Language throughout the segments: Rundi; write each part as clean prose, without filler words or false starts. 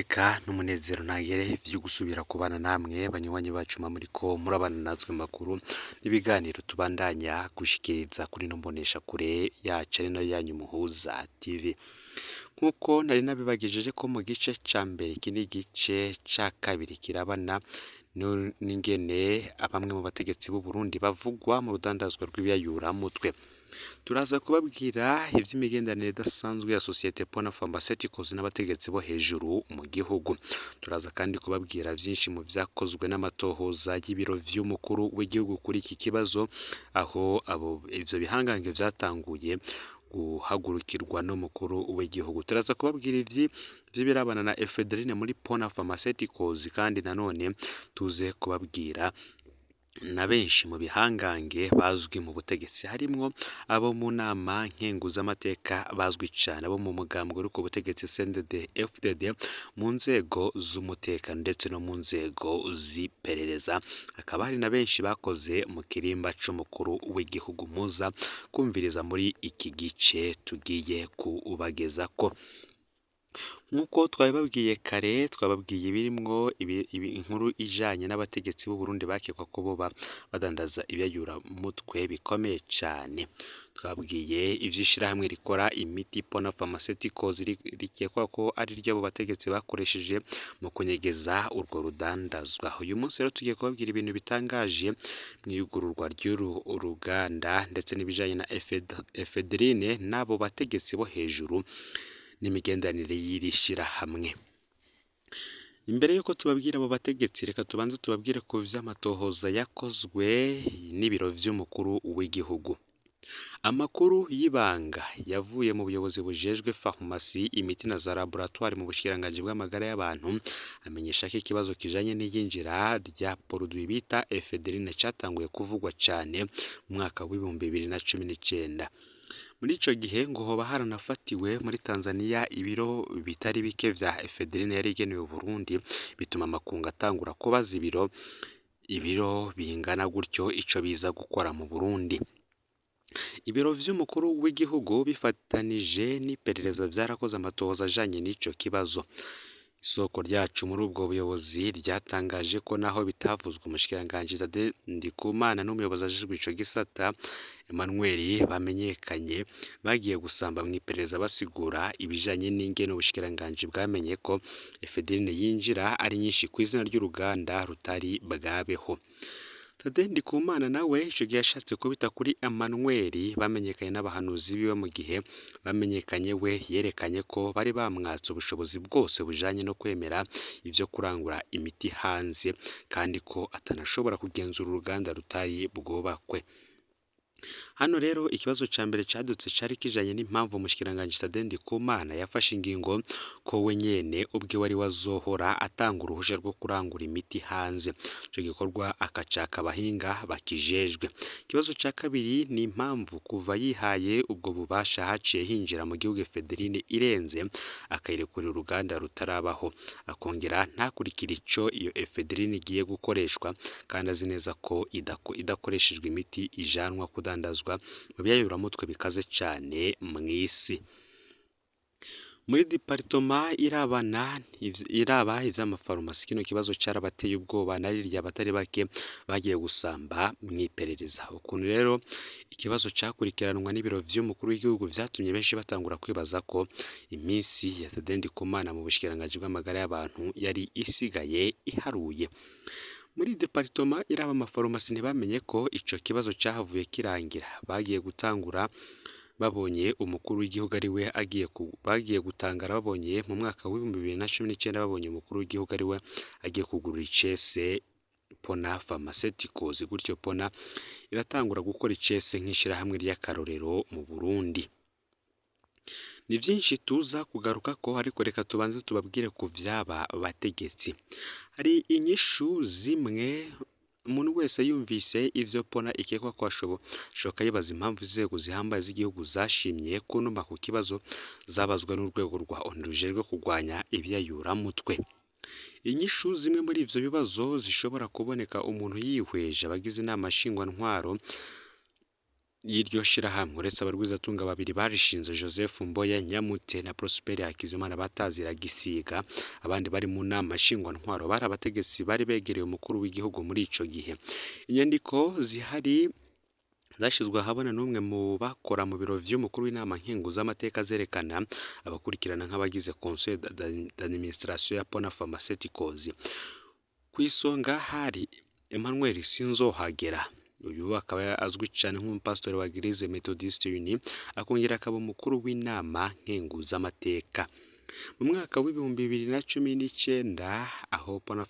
N'iteka n'umunezero ntangere vyo gusubira kubana namwe banywanyi bacu muriko murabana natwe makuru n'ibiganiro tubandanya gushikiriza kuri ino mboneshakure yacu ari nayo yanyu Muhuza TV. Nk'uko nari nabibagejeje ko mu gice ca mbere, iki ni igice ca kabiri kirabana n'ingene bamwe mu bategetsi b'u Burundi bavugwa mu rudandazwa rw'ibiyayuramutwe. Turaza kubabwira ivy'imigenderanire idasanzwe ya sosiyete Pona Pharmaceuticals n'abategetsi bo hejuru mu gihugu. Turaza kandi kubabwira vyinshi mu vyakozwe n'amatohoza y'ibiro vy'umukuru w'igihugu kuri iki kibazo, aho abo ivyo bihangange vyatanguye guhagurukirwa n'umukuru w'igihugu. Turaza kubabwira ivy'ibirabana na Ephedrine muri Pona Pharmaceuticals, kandi nanone tuze kubabwira na benshi mu bihangange bazwi mu butegetsi, harimwo abo mu nama nkenguzamateka bazwi cane, abo mu mugambwe uri ku butegetsi CNDD FDD, mu nzego z'umutekano ndetse no mu nzego z'iperereza. Hakaba hari na benshi bakoze mu kirimba c'umukuru w'igihugu muza kumviriza muri iki gice tugiye kubagezako. Nk'uko twabibabwiye kare, twababwiye ibirimwo inkuru ijanye n'abategetsi b'u Burundi bakekwa ko boba badandaza ibiyayuramutwe bikomeye cane. Twababwiye ivy'ishirahamwe rikora imiti Pona Pharmaceuticals rikekwa ko ari ryo abo bategetsi bakoresheje mu kunyegeza urwo rudandazwa. Uyu munsi rero tugiye kubabwira ibintu bitangaje mw'iyugururwa ry'uru ruganda ndetse n'ibijanye na Ephedrine n'abo bategetsi bo hejuru n'imigenderanire y'iri shirahamwe. Imbere yuko tubabwira abo bategetsi, reka tubanze tubabwire ku vy'amatohoza yakozwe n'ibiro vy'umukuru w'igihugu. Amakuru y'ibanga yavuye mu buyobozi bujejwe farumasi, imiti na za laboratoire mu bushikiranganji bw'amagara y'abantu amenyesha ko ikibazo kijanye n'iyinjira rya produit bita Ephedrine catanguye kuvugwa cane mu mwaka w'2019. Muri ico gihe ngo hoba haranafatiwe muri Tanzania ibiro bitari bike vya Ephedrine yari igenewe Burundi, bituma amakungu atangura kubaza ibiro bingana gutyo ico biza gukora mu Burundi. Ibiro vy'umukuru w'igihugu bifatanije n'iperereza vyarakoze amatohoza ajanye n'ico kibazo. Isoko ryacu muri ubwo buyobozi ryatangaje ko naho bitavuzwe, umushikiranganji Thaddée Ndikumana n'umuyobozi ajejwe ico gisata Emmanuel bamenyekanye bagiye gusamba mw'iperereza basigura ibijanye n'ingene ubushikiranganji bwamenye ko Ephedrine yinjira ari nyinshi kw'izina ry'uruganda rutari bwabeho. Thaddée Ndikumana nawe ico gihe yashatse kubita kuri Emmanuel bamenyekanye n'abahanuzi biwe, mu gihe bamenyekanye we yerekanye ko bari bamwatse ubushobozi bwose bujanye no kwemera ivyo kurangura imiti hanze, kandi ko atanashobora kugenzura uruganda rutari bwubakwe. Hano rero ikibazo ca mbere cadutse cari kijanye n'impamvu umushikiranganji Thaddée Ndikumana yafashe ingingo ko we nyene ubwiwe ari we azohora atanga uruhusha rwo kurangura imiti hanze, ico gikorwa akacaka abahinga bakijejwe. Ikibazo ca kabiri ni impamvu kuva yihaye ubwo bubasha haciye hinjira mu gihugu Ephedrine irenze, akayirekurira uruganda rutarabaho, akongera ntakurikire ico iyo Ephedrine igiye gukoreshwa, kandi azi neza ko idakoreshejwe imiti ijanwa kudandazwa mu biyayuramutwe bikaze cane mw'isi. Muri departoma iraba ivy'amafarumasi, kino kibazo carabateye ubwoba na rirya abatari bake bagiye gusamba mw'iperereza. Ukuntu rero ikibazo cakurikiranwa n'ibiro vy'umukuru w'igihugu vyatumye benshi batangura kwibaza ko iminsi ya Thaddée Ndikumana mu bushikiranganji bw'amagara y'abantu yari isigaye iharuye. Muri departoma iraba amafarumasi ntibamenye ko ico kibazo cahavuye kirangira. Bagiye gutangura babonye umukuru w'igihugu ari we agiye bagiye gutangara babonye mu mwaka w'2019 babonye umukuru w'igihugu ari we agiye kugurura icese Pona Pharmaceuticals, gutyo Pona iratangura gukora icese nk'ishirahamwe ry'akarorero mu Burundi. Ni vyinshi tuza kugarukako, ariko reka tubanze tubabwire ku vy'aba bategetsi. Hari inyishu zimwe umuntu wese yumvise ivyo Pona ikekwa ko ashoboka yibaza impamvu inzego zihambaye z'igihugu zashimye kunuma ku kibazo zabazwa n'urwego rwa ONU rujejwe kurwanya ibiyayuramutwe. Inyishu zimwe muri ivyo bibazo zishobora kuboneka umuntu yihweje abagize inama nshingwantwaro y'iryo shirahamwe, uretse abarwizatunga babiri barishinze, Joseph Mboya Nyamute na Prosper Hakizimana batazira Gisiga, abandi bari mu nama nshingwantwaro bari abategetsi bari begereye umukuru w'igihugu muri ico gihe. Inyandiko zihari zashizwe ahabona n'umwe mu bakora mu biro vy'umukuru w'inama nkenguzamateka zerekana abakurikirana nk'abagize Conseil d'administration ya Pona Pharmaceuticals. Kw'isonga hari Emmanuel Sinzohagera, uyu akaba azwi cane nk'umupasitori wa Eglise Methodiste Unie, akongera akaba umukuru w'inama nkenguzamateka. Mu mwaka w'2019 aho Pona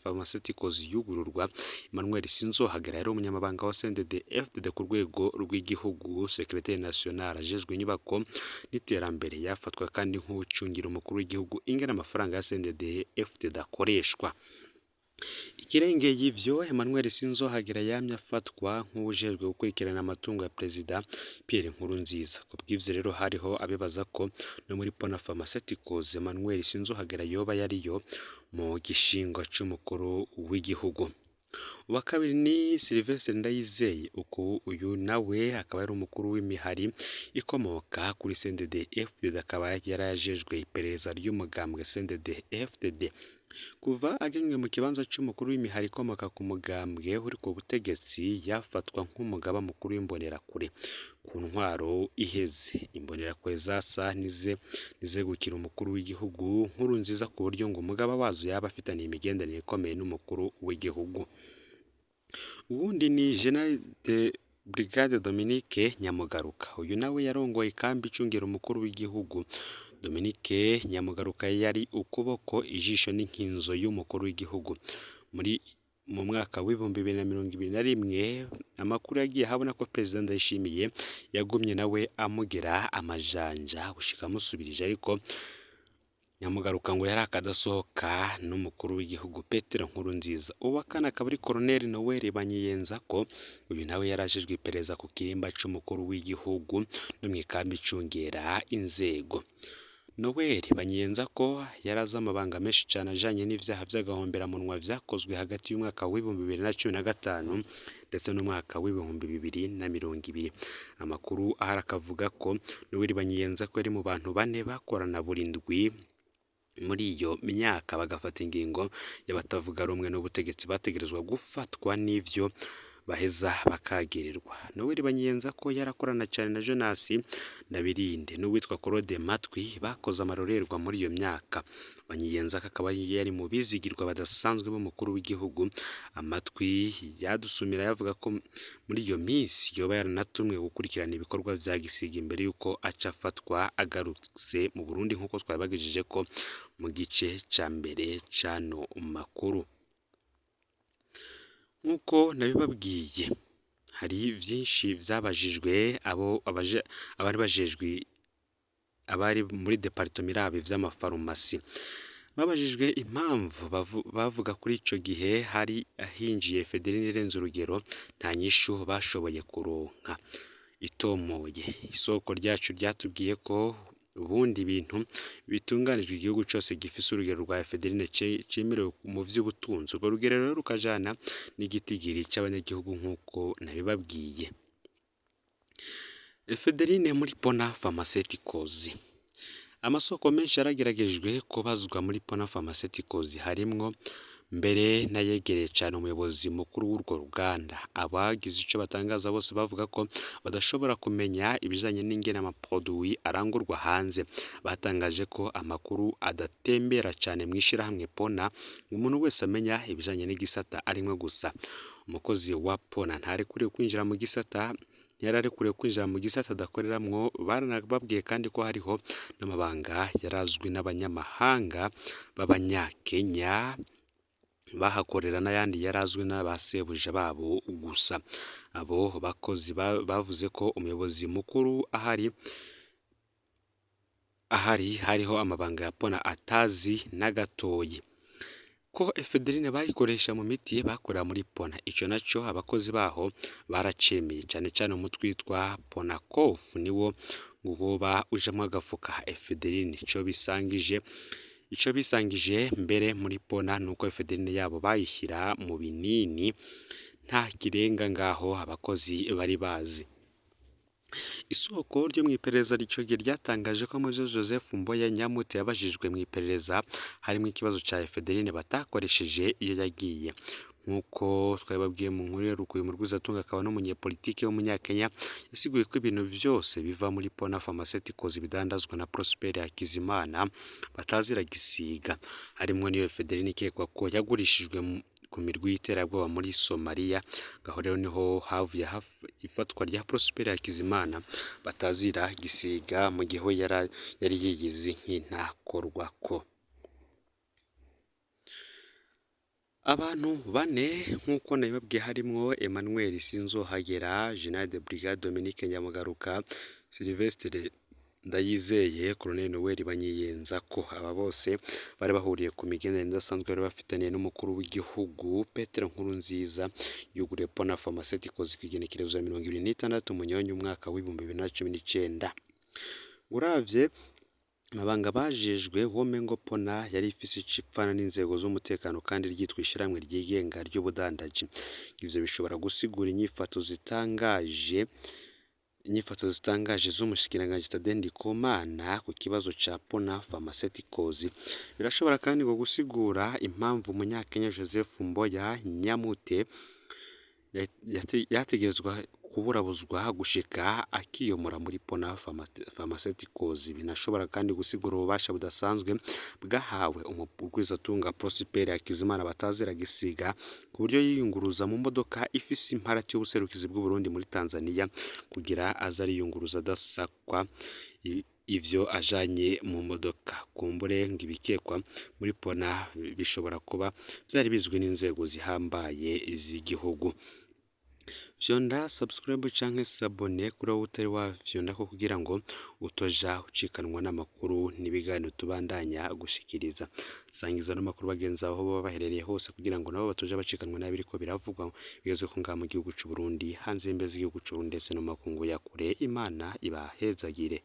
Pharmaceuticals yugururwa, Emmanuel Sinzohagera yari umunyamabanga wa CNDD-FDD ku rwego rw'igihugu, Secrétaire national ajejwe inyubako n'iterambere. Yafatwa kandi nk'ucungira umukuru w'igihugu ingene amafaranga ya CNDD-FDD akoreshwa. Ikirengeye ivyo, Emmanuel Sinzohagera yamye afatwa nk'uwujejwe gukurikirana amatungo ya Perezida Pierre Nkurunziza. Kubw'ivyo rero hariho abibaza ko no muri Pona Pharmaceuticals Emmanuel Sinzohagera yoba yariyo mu gishingo c'umukuru w'igihugu. Uwa kabiri ni Sylvestre Ndayizeye, uku uyu nawe akaba ari umukuru w'imihari ikomoka kuri CNDD-FDD, akaba yarajejwe iperereza ry'umugambwe CNDD-FDD. Kuva agenwe mu kibanza c'umukuru w'imihari ikomoka ku mugambwe uri ku butegetsi, yafatwa nk'umugaba mukuru w'imbonerakure ku ntwaro iheze. Imbonerakure zasa nizegukira umukuru w'igihugu Nkurunziza, ku buryo ngo umugaba wazo yaba afitaniye imigenderanire ikomeye n'umukuru w'igihugu. Uwundi ni General de Brigade Dominique Nyamugaruka, uyu nawe yarongoye ikambi icungera umukuru w'igihugu. Dominique Nyamugaruka yari ukuboko, ijisho n'inkinzo y'umukuru w'igihugu. Muri mu mwaka w'2021 amakuru yagiye ahabona ko Perezida Ndayishimiye yagumye nawe amugera amajanja gushika amusubirije, ariko Nyamugaruka ngo yari akadasohoka n'umukuru w'igihugu Petero Nkurunziza. Uwa kane akaba ari Colonel Noel Banyiyenzako, uyu nawe yarajejwe iperereza ku kirimba c'umukuru w'igihugu no mw'ikambi icungera inzego. Noel Banyiyenzako yarazi amabanga menshi cane ajanye n'ivyaha vy'agahomberamunwa vyakozwe hagati y'umwaka w'2015 ndetse n'umwaka w'2020. Amakuru ahari akavuga ko Noel Banyiyenzako yari mu bantu bane bakorana buri ndwi muri iyo myaka, bagafata ingingo y'abatavuga rumwe n'ubutegetsi bategerezwa gufatwa n'ivyo baheza bakagirirwa. Noel Banyiyenzako yarakorana cane na Jonas Ndabirinde n'uwitwa Claude Matwi bakoze amarorerwa muri iyo myaka. Banyiyenzako akaba yari mu bizigirwa badasanzwe b'umukuru w'igihugu. Amatwi yadusumira yavuga ko muri iyo minsi yoba yaranatumwe gukurikirana ibikorwa vya gisiga imbere y'uko aca afatwa agarutse mu Burundi, nk'uko twabibagejeje ko mu gice ca mbere c'ano makuru. Nk'uko nabibabwiye, hari vyinshi vyabajijwe abo abari bajejwe abari muri departement iraba ivy'amafarumasi. Babajijwe impamvu bavuga kuri ico gihe hari hinjiye Federine irenze urugero, nta nyishu bashoboye kuronka itomoye. Isoko ryacu ryatubwiye ko ubundi ibintu bitunganijwe igihugu cose gifise urugero rwa Federine cemerewe mu vy'ubutunzi. Urwo rugero rero rukajana n'igitigiri c'abanyagihugu nk'uko nabibabwiye. Federine muri Pona Pharmaceuticals. Amasoko menshi yarageragejwe kubazwa muri Pona Pharmaceuticals, harimwo mbere n'ayegereye cane umuyobozi mukuru w'urwo ruganda. Abagize ico batangaza bose bavuga ko badashobora kumenya ibijanye n'ingene amaproduwi arangurwa hanze. Batangaje ko amakuru adatembera cane mw'ishirahamwe Pona, umuntu wese amenya ibijanye n'igisata arimwo gusa. Umukozi wa Pona ntarekuriwe kwinjira mu gisata, ntiyararekuriwe kwinjira mu gisata adakoreramwo. Baranababwiye kandi ko hariho n'amabanga yarazwi n'abanyamahanga b'abanyakenya bahakorera n'ayandi yarazwi n'abasebuja babo gusa. Abo bakozi bavuze ko umuyobozi mukuru ahari hariho amabanga ya Pona atazi na gatoyi, ko efedrine bayikoresha mu miti bakorera muri Pona. Ico naco abakozi baho baracemeye, cane cane umutwe witwa Ponacof niwo woba ujamwo agafuka efedrine. Ico bisangije mbere muri Pona nuko efedrine yabo bayishyira mu binini, nta kirenga ngaho abakozi bari bazi. Isoko ryo mw'iperereza ico gihe ryatangaje ko muvyo Joseph Mboya Nyamute yabajijwe mw'iperereza harimwo ikibazo ca Efederine batakoresheje iyo yagiye. Nk'uko twabibabwiye mu nkuru iheruka, uyu murwizatunga akaba n'umunyepolitike w'umunyakenya yasiguye ko ibintu vyose biva muri Pona Pharmaceuticals bidandazwa na Prosper Hakizimana batazira gisiga, harimwo n'iyo Efederine ikekwa ko yagurishijwe ku mirwi y'iterabwoba muri Somalia. Ngaho rero niho havuye ifatwa rya Prosper Hakizimana batazira gisiga, mu gihe we yari yigize nk'intakorwako. Abantu bane nk'uko nabibabwiye harimwo Emmanuel Sinzohagera, General de Brigade Dominique Nyamugaruka, Sylvestre Ndayizeye, Colonel Noel Banyiyenzako. Aba bose bari bahuriye ku migenderanire idasanzwe bari bafitaniye n'umukuru w'igihugu Petero Nkurunziza, yuguriye Pona Pharmaceuticals kw'igenekerezo ya 26 Munyonyo umwaka w'2019. Uravye amabanga bajejwe, womengo Pona yari ifise ico ipfana n'inzego z'umutekano kandi ryitwa ishirahamwe ryigenga ry'ubudandaji. Ivyo bishobora gusigura inyifato zitangaje z'umushikiranganji Thaddée Ndikumana ku kibazo ca Pona Pharmaceuticals. Birashobora kandi ngo gusigura impamvu umunyakenya Joseph Mboya Nyamute yategerezwa kuburabuzwa gushika akiyomora muri Pona Pharmaceuticals. Binashobora kandi gusigura ububasha budasanzwe bwahawe umugwizatunga Prosper Hakizimana batazira gisiga, ku buryo yiyunguruza mu modoka ifise imparati y'ubuserukizi bw'Uburundi muri Tanzania, kugira aze ariyunguruza adasakwa ivyo ajanye mu modoka. Kumbure ngo ibikekwa muri Pona bishobora kuba vyari bizwi n'inzego zihambaye z'igihugu. Vyonda subscribe canke s'abonner kuri wowe utari wafyondako kugira ngo utoja ucikanwa n'amakuru n'ibiganiro tubandanya gushikiriza. Sangiza n'amakuru bagenzi aho baba baherereye hose kugira ngo nabo batoja bacikanwa n'abiriko biravugwa bigezweho ngaha mu gihugu c'u Burundi, hanze y'imbibe z'igihugu c'u Burundi ndetse no mu makungu ya kure. Imana ibahezagire.